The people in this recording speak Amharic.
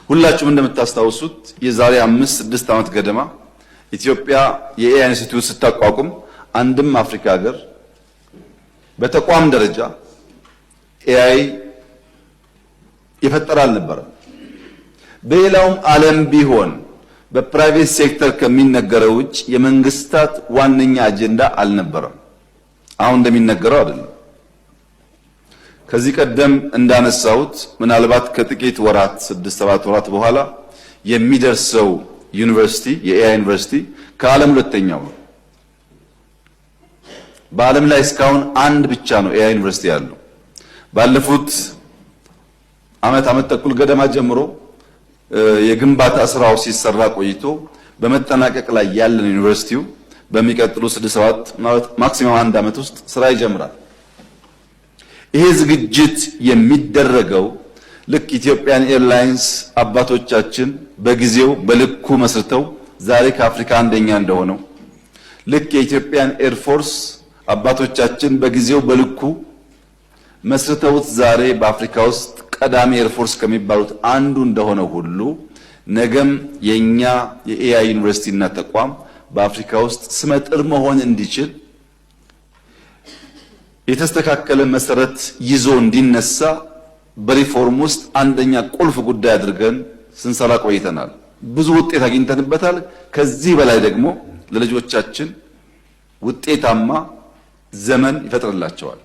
ሁላችሁም እንደምታስታውሱት የዛሬ 5-6 ዓመት ገደማ ኢትዮጵያ የ AI ኢንስቲትዩት ስታቋቁም አንድም አፍሪካ ሀገር በተቋም ደረጃ AI የፈጠረ አልነበረም። በሌላውም ዓለም ቢሆን በ private sector ከሚነገረው ውጭ የመንግስታት ዋነኛ አጀንዳ አልነበረም። አሁን እንደሚነገረው አይደለም። ከዚህ ቀደም እንዳነሳሁት ምናልባት ከጥቂት ወራት 6-7 ወራት በኋላ የሚደርሰው ዩኒቨርሲቲ የ AI ዩኒቨርሲቲ ከዓለም ሁለተኛው ነው። በዓለም ላይ እስካሁን አንድ ብቻ ነው AI ዩኒቨርሲቲ ያለው። ባለፉት አመት አመት ተኩል ገደማ ጀምሮ የግንባታ ስራው ሲሰራ ቆይቶ በመጠናቀቅ ላይ ያለን ዩኒቨርሲቲው በሚቀጥሉ 6-7 ማለት maximum አንድ አመት ውስጥ ስራ ይጀምራል። ይሄ ዝግጅት የሚደረገው ልክ Ethiopian Airlines አባቶቻችን በጊዜው በልኩ መስርተው ዛሬ ከአፍሪካ አንደኛ እንደሆነው፣ ልክ የ Ethiopian Air Force አባቶቻችን በጊዜው በልኩ መስርተውት ዛሬ በአፍሪካ ውስጥ ቀዳሚ air force ከሚባሉት አንዱ እንደሆነ ሁሉ፣ ነገም የኛ የ AI ዩኒቨርሲቲና ተቋም በአፍሪካ ውስጥ ስመጥር መሆን እንዲችል፣ የተስተካከለ መሰረት ይዞ እንዲነሳ በሪፎርም ውስጥ አንደኛ ቁልፍ ጉዳይ አድርገን ስንሰራ ቆይተናል። ብዙ ውጤት አግኝተንበታል። ከዚህ በላይ ደግሞ ለልጆቻችን ውጤታማ ዘመን ይፈጥርላቸዋል።